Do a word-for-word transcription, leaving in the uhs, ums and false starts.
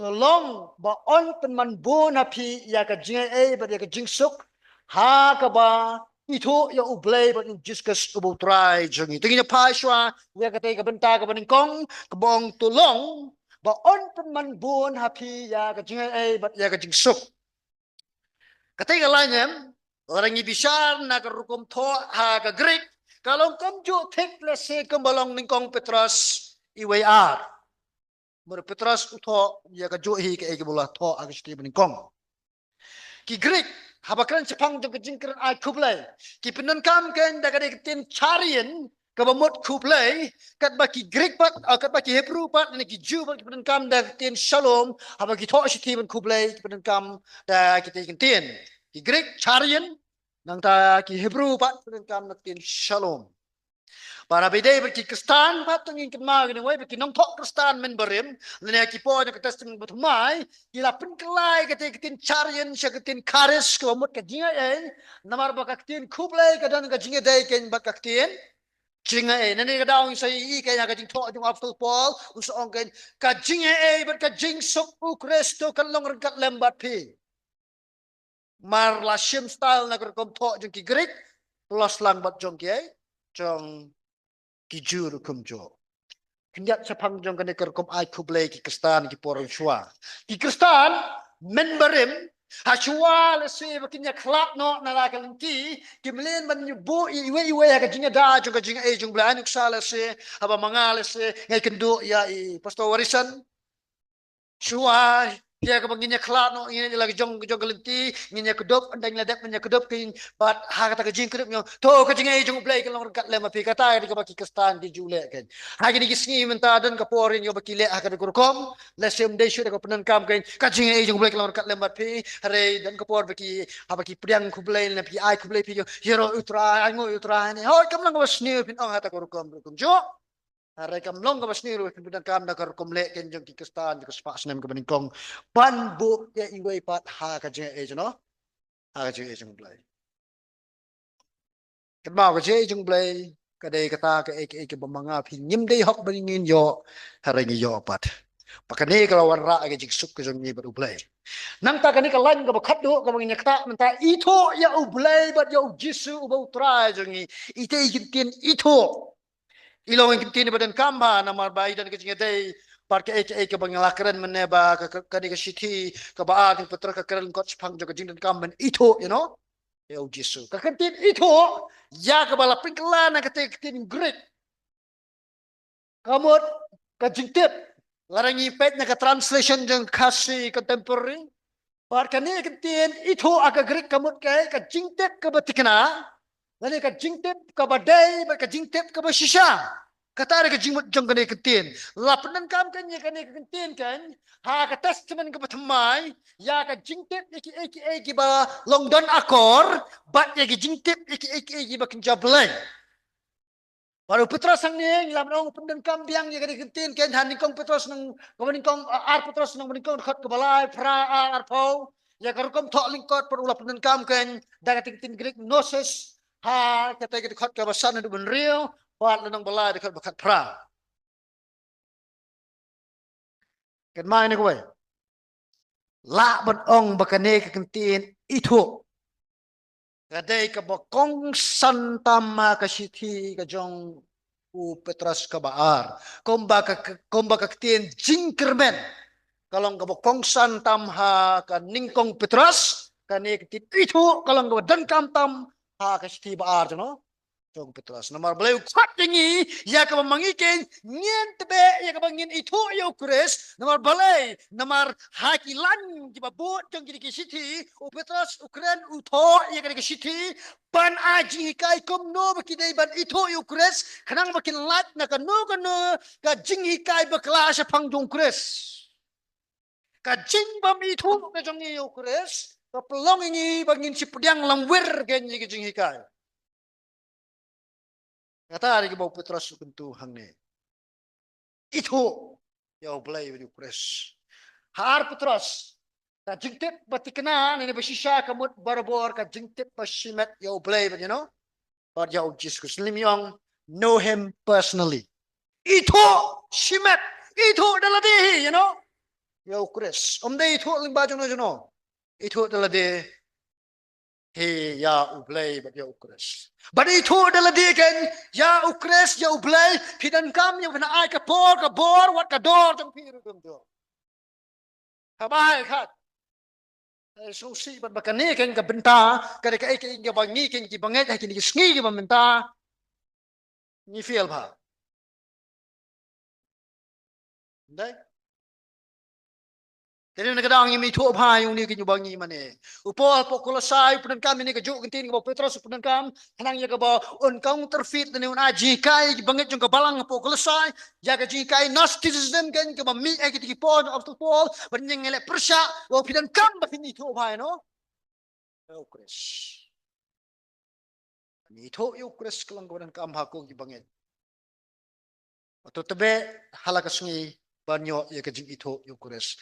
to long ba yn pynman bun ha phi ïa ka jingaiei bad ïa ka jingsuk, ha kaba ithuh ïa U Blei bad ïa U Jisu Khrist uba U Trai jong ngi. To ngin ïa phai shuwa ïa katei ka bynta kaba nyngkong, kaba ong to long ba yn pynman bun ha phi ïa ka jingaiei bad ïa ka jingsuk. Katei ka lain em, lada ngi bishar na ka rukom thoh ha ka Greek, ka long kumjuh thik lehse kumba long nyngkong Petros wei ar. Mur Petros u thoh ïa kajuh hi kaei kaba u la thoh ha ka shithi ba nyngkong. Ki Greek, haba kren shaphang jong ka jingkren ai khublei, ki pyndonkam kein da ka dei ka ktien charion, kaba mut khublei, katba ki Greek pat, ah, katba ki Hebru pat, ne ki Jiw pat, ki pyndonkam da ka ktien shalom, haba ki thoh shithi ban khublei, ki pyndonkam da kitei ki ktien. Ki Greek, charion, nangta ki Hebru pat, ki pyndonkam da ka ktien shalom. Bad haba ïadei bad ki Khristan pat, to ngin kynmaw kine wei, bad ki nongthoh Khristan mynbarim, lane ki por jong ka Testament bathymmai, ki la pynkylla ïa katei ka ktien charion sha ka ktien charis, kaba mut ka jingaiei, namar ba ka ktien khublei ka don ka jingïadei kein bad ka ktien jingaiei. Nangne ka daw ngin sa ïohi kein ha ka jingthoh jong u Apostol Paul, u sa ong kein, ka jingaiei bad ka jingsuk U Khrist to kan long ryngkat lem bad phi. Mar la shim style na ka rukom thoh jong ki Greek, plus lang bad jong kiei, jong ki Jiw ruh kumjuh. Khyndiat shaphang jong kane ka rukom ai khublei ki Khristan ki por shuwa. Ki Khristan mynbarim, ha shuwa lehse ba kin ïa khlad noh na la ka lynti, ki mlien ban ïa buh ïa iwei iwei ha ka jingïada jong ka jingaiei jong U Blei. Ai nuksa lehse, haba ma nga lehse, nga ïakynduh ïa i Pastor Warison. Shuwa, ïa kaba ngin ïa khlad noh, ngin ïa la ka jong, jong ka lynti, ngin ïa kdup, ynda ngin la dep, ngin ïa kdup kein, bad ha kata ka jingkdup ïa u, to ka jingaiei jong U Blei kan long ryngkat lem bad phi. Kata ka dei kaba ki Khristan ki ju leh kein. Ha kine ki sngi mynta don ka por ïa ba ki leh ha kata ka rukom, lehse ym dei shuh da ka pyndonkam kein, ka jingaiei jong U Blei kan long ryngkat lem bad phi, hynrei don ka por ba ki, haba ki pdiang khublei, ne ba ki ai khublei phi, ïaroh ïa U Trai, ainguh ïa U Trai ne. Hooid, kam long kaba sniew phin ong ha kata ka rukom, rukom juh. Hynrei kam long kaba sniew ruh phin pyndonkam da ka rukom leh kein jong ki Khristan jong ka spah snem kaba nyngkong ban buh ïa iwei pat ha ka jingaiei jong, ha ka jingaiei jong U Blei. Kynmaw, ka jingaiei jong U Blei ka dei kata kaei kaei kaba ma nga phi ngim dei hok ba ngin ïoh, hynrei ngi ïoh pat. Ba kane ka la wanrah ïa ka jingsuk ka jong ngi bad U Blei. Nangta kane ka lain kaba khatduh kaba ngin ïa ktah mynta, ithuh ïa U Blei bad ïa U Jisu uba U Trai jong ngi. Itei i ktien ithuh. I long i ktien ba donkam bha namar ba i don ka jingïadei bad kaei kaei kaba ngi la kren mynne ba ka, ka, kane ka shithi kaba ar jong u Petros ka kren lyngkot shaphang jong ka jingdonkam ban ithuh, you know, ïa U Jisu. Ka ktien ithuh ïa kaba la pynkylla na katei ka ktien Greek, ka mut ka jingtip. Lada ngi peit na ka translation jong Khasi Contemporary, bad kane ka ktien ithuh ha ka Greek ka mut ka, ka jingtip kaba thikna, lane ka jingtip kaba dei, bad ka jingtip kaba shisha. Kata ka jingmut jong kane ka ktien. La pyndonkam kein ïa kane ka ktien kein ha ka Testament kaba thymmai ïa ka jingtip ïa kiei kiei kiba long don akor, bad ïa ka jingtip ïa kiei kiei kiba kynja Blei. Bad u Petros hangne, ngi la ong u pyndonkam biang ïa kane ka ktien kein ha nyngkong Petros nang, kaba nyngkong, ah, ar Petros nang, kaba nyngkong dkhot kaba lai, phra, ar, arphew. Ïa ka rukom thoh lyngkot pat u la pyndonkam kein da ka ktien Greek gnosis, ha kata ka dkhot kaba san haduh ba hynriew, bad lynnong ba lai dkhot ba khatphra. Kynmaw ïa kane kawei. Lah ban ong ba kane ka ktien ithuh ka dei kaba kongsan tam ha ka shithi ka jong u Petros kaba ar. Kumba ka, ka, kumba ka ktien jingkyrmen ka long kaba kongsan tam ha ka nyngkong Petros, kane ka ktien ithuh ka long kaba donkam tam ha ka shithi ba ar jong u, jong u Petros. Namar balei u khot ïa ngi ïa kaba ma ngi kein ngin tbeh ïa kaba ngin ithuh ïa u Khrist. Namar balei, namar ha ki lain kiba bud jong kine ki shithi, u Petros u kren u thoh ïa kane ka shithi ban ai jinghikai kumno ba ki dei ban ithuh ïa u Khrist, khnang ba kin lait na kano kano ka jinghikai bakla shaphang jong u Khrist. Ka jingbym ithuh ka jong ngi ïa u Khrist ka pynlong ïa ngi ba ngin shu pdiang langwir kein ïa ka jinghikai. Kata dei kaba u Petros u kyntu hangne. Ithuh ïa U Blei bad ïa u Khrist. Ha ar Petros, ka jingtip ba thikna ne ba shisha ka mut barabor ka jingtip ba shimet ïa U Blei bad, you know, bad ïa u Jisu Khrist. Lym ïa ong, know him personally. Ithuh shimet, ithuh da lade hi, you know. ïa U Khrist. Ym dei ithuh lyngba jong no jong no. Ithuh da lade hi ïa U Blei bad ïa U Khrist. Bad ithuh da lade kein ïa U Khrist, ïa U Blei, phi donkam ïa ban ai ka por, ka bor, wat ka dor jong phi ruh kumjuh. Haba ai khat. Ai sngewsih bad ba kane kein ka bynta, ka dei kaei kaei kaba ngi kein ki bangeit ha kine ki sngi kiba mynta ngi fail bha. Dei. Te na ka daw ngim ithuh bha ïa une kein uba ngi mane. U Paul hapoh Kolosai u pyndonkam ïa kane kajuh ka ktien kaba u Petros u pyndonkam, khnang ïa kaba un counterfeit lane un ai jinghikai ïa ki bangeit jong ka balang hapoh Kolosai ïa ka jinghikai Gnosticism kein kaba mih ha kita ki por jong u Apostol Paul. Bad ngi ngi leh pyrshah, u pyndonkam ba phin ithuh bha ïa no, ïa U Khrist. Ngi ithuh ïa U Khrist ka long kaba donkam ha ko ki bangeit. Hato tebe ha la ka sngi ban ïoh ïa ka jingithuh ïa U Khrist.